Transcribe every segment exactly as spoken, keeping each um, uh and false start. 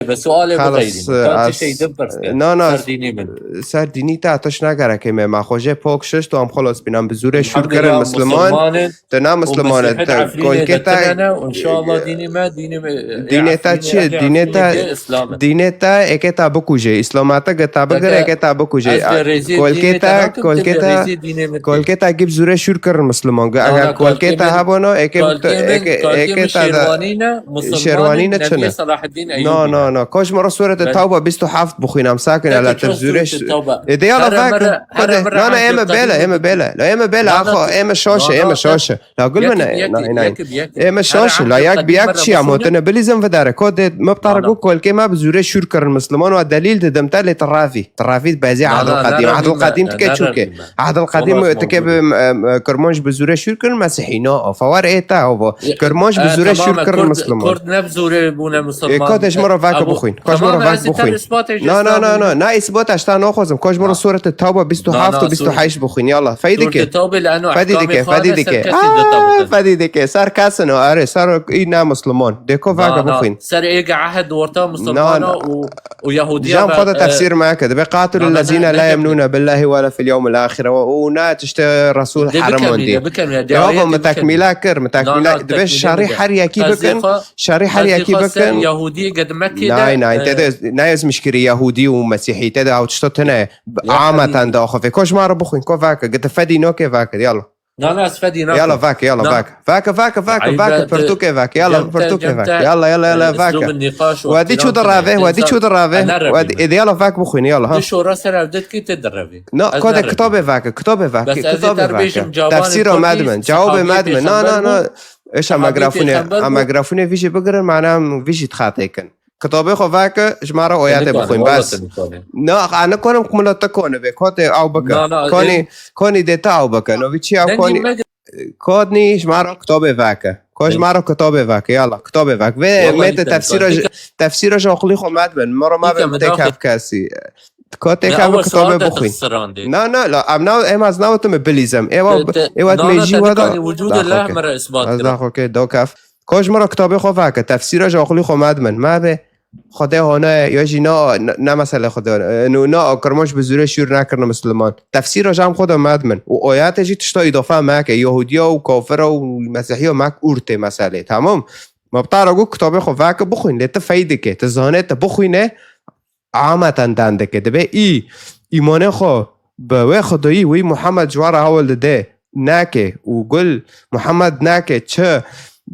Be sualê xelas, bixeyrîne. Ka tu ez, şey din pirs ke. Na, na, ser dînî min. Ser dînî te tişt nagereke me. Ma xwe jê pok şişt û em xelas bînan bi zûrê şûr kirin Misliman. Te na Misliman e, te kolkê te. Înşallah dînê me, dînê me, dînê te çi? Dînê te, dînê te êkê te bikuje. Îslama te ge te bigire, êkê te bikuje. Kolkê te, kolkê te, kolkê te gib zûrê şûr kirin Misliman. Eger kolkê te hebûno, êkê, êkê te de. Şêrwanî ne çi ne? No, no, no. Ko ji min re Sûrete Tewbe bîst û heft bixwîne, em sakin, ela te zûrê. Ê, de yala vek. Na, na, ême bêle, ême bêle. La ême bêle, axo, ême şaşe, ême şaşe. La gul min e, na, na. Ême şaşe, la yek bi yek çi ya motine bilîzim vidare. Ko de me bi tare got kolkê me bi zûrê şûr kirin Misliman û delîl didim te lê te ravî. Te ravî bezî Ehdil Qedîm. Ehdil Qedîm tike çûke. Ehdil Qedîm tike bi, em, em, Kirmanc bi zûrê şûr kirin Mesîhî. No, fawar ê te, ovo. Kirmanc bi zûrê şûr kirin Misliman. Kurd ne bi zûrê bûne Misliman. Ê, ka te ji min re vake bixwîn. Ka ji min re vake bixwîn. Na, na, na, na. Na îsbat eşta naxwazim. Ka ji min re Sûrete Tewbe bîst û heft û bîst û heşt bixwîn. Yala. Fedî dike. Fedî dike. Fedî dike. Fedî dike. Ser kesin o. Erê, ser î ne Misliman. De ko vake bixwîn. Ser êge ehd orta Mislimana û û Yahudiya. Jam xwe de tefsîr meke. Dibe qatilul lezîne la yemnûne billahi wala fil yewmil axire. Û na tişte Resûl herimandî. Ewa min tekmîla kir, min tekmîla. Dibe şerî her yekî bikin. Şerî her yekî bikin. Yahudî ged Mekkê de. Nay, nay, te de nayez mişkirî Yahudî û Mesîhî, te de ew tişta tune. Ameten de axwe. Ko ji ma re bixwîn, ko vake. Gete fedî noke vake. Yala. Na, na, ez fedî nakim. Yala vake, yala vake. Vake, vake, vake, vake, pirtûkê vake. Yala, pirtûkê vake. Yala, yala, yala, vake. Wedî çû direve, wedî çû direve. Wedî, êdî yala vake bixwîne, yala, ha. Tu şora ser ev dikî, te direvî. Na, ko de kitabê vake, kitabê vake, kitabê vake. Tefsîra me dimin, cawabê me dimin. Na, na, na. Eş, em mikrofone, em mikrofone vî jî bigirin, mana em vî jî dixatê kin. Kitabê xwe vake, ji me re oyatê bixwîn, bes. Na, ez nikarim ku mila te kone be, kotê ew bike. Konî, konî dê te ew bike. No, vî çi ew konî, konî ji me re kitabê vake. Ko ji me re kitabê vake, yala, kitabê vake. Vê me te tefsîra ji, tefsîra ji aqilî xwe me dibin. Me re me be têkev kesî. Kotê ke bi kitabê bixwîn. Na, na, la, em na, em ez nawetim bilîzim. Êwa, êwa me jî wada. Ez naxwe ke do kef. Ko ji min re kitabê xwe vake, tefsîra ji aqilî xwe me dimin. Me be, Xwedê hone, ya jî na, na, na mesele Xwedê hone. E, no, na, Kirmanc bi zûrê şûr nekirine Misliman. Tefsîra ji em xwe de me dimin. Û oyatê jî tişta îdafe meke. Yahudiya û kafira û Mesîhiya mek ûr tê meselê. Tamam? Me bi te re got kitabê xwe vake bixwîn. Lê tu fey dike. Tu zanê tu bixwîne, ameten dan dike. Dibe î îmanê xwe bi wê Xwedayî wî Muhammed ji we re hewl dide nake û gul Muhammed nake çi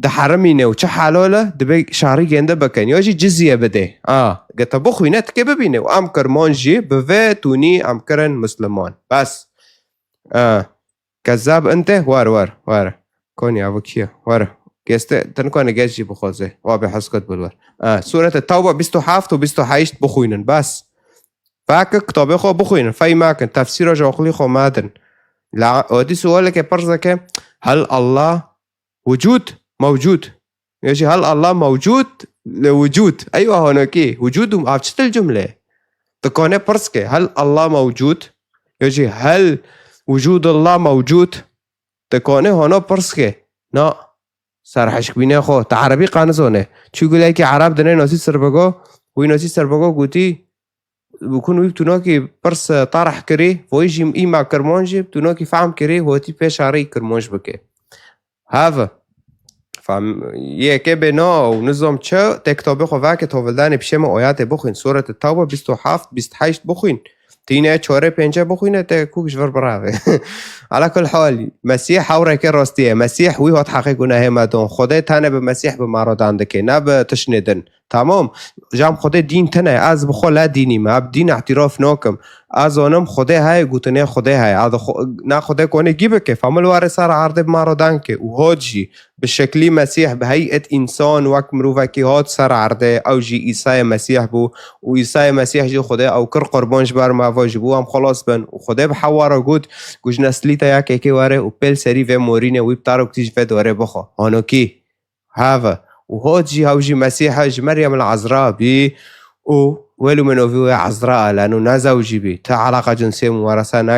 diherimîne û çi helal e, dibe şarî gênde bikin. Ya jî cizye bide. A, ge te bixwîne, tikê bibîne. Û em Kirmanc jî bi vê tûnî em kirin Misliman. Bes. A. Kezzab inte, war, war, war. Konî, ev kî ye? War. Geste, te nikane gest jî bixwaze. Wa be hesket bil war. A, Sûrete Tewbe bîst û heft û bîst û heşt bixwînin, bes. Vake kitabê xwe bixwînin, fey mekin. Tefsîra ji aqilî xwe medin. La, odî sualeke pirseke, hel Allah wicûd, mewcûd. Ya jî hel Allah mewcûd li wicûd. Eywa honokî. Wicûd û ev çi til cumle? Dikane pirs ke. Hel Allah mewcûd. Ya jî hel wicûdullah mewcûd. Dikane hono pirs ke. Na. Serhişkbînê xwe. Te erebî qanizone. Çi gulekî ereb dinê nasî sirbego. Wî nasî sirbego gotî. Bikun wî tunokî pirs tarih kirî. Voyî jî îma Kirmanc jî tunokî fehm kirî. Hotî pê şarî Kirmanc bike. Have. Fam-, yekê bê no û nizom çi, tê kitabê xwe vake, tovildanê pişê me oyatê bixwîn. Sûrete Tewbe bîst û heft, bîst û heşt bixwîn. Tîne çorê pênce bixwîne, te kuk ji vir birave. Ala kul hal, Mesîh hewrekê rastî ye. Mesîh wî hat heqê gunehê me don. Xwedê tene bi Mesîh bi me re dan dike, ne bi tiştê din. Tamam. Jam Xwedê dîn tine, ez bi xwe le dînî me, ev dîn îtiraf nakim. Ez zanim Xwedê heye, gotinê Xwedê heye. Ez xwe-, ne Xwedê konê gî bike, famil ware ser erdê bi me re dan ke. Û hot jî, bi şeklî Mesîh, bi heyet însan, wek mirovekî hat ser erdê, ew jî Îsayê Mesîh bû. Û Îsayê Mesîh jî Xwedê ew kir qurban ji ber me ve, ji bo em xelas bin. Û Xwedê bi Hewa re got, ku ji neslî te yekekê were û pêl serî vê morînê wî bi te re kutî ji vê dorê bixwe. Hanokî. Have. Û hot jî hew jî Mesîh e, ji Meryem el Ezra bî û welû minovî wê Ezra e, leno nezewcî bî. Ti eleqa cinsê muwarese nake.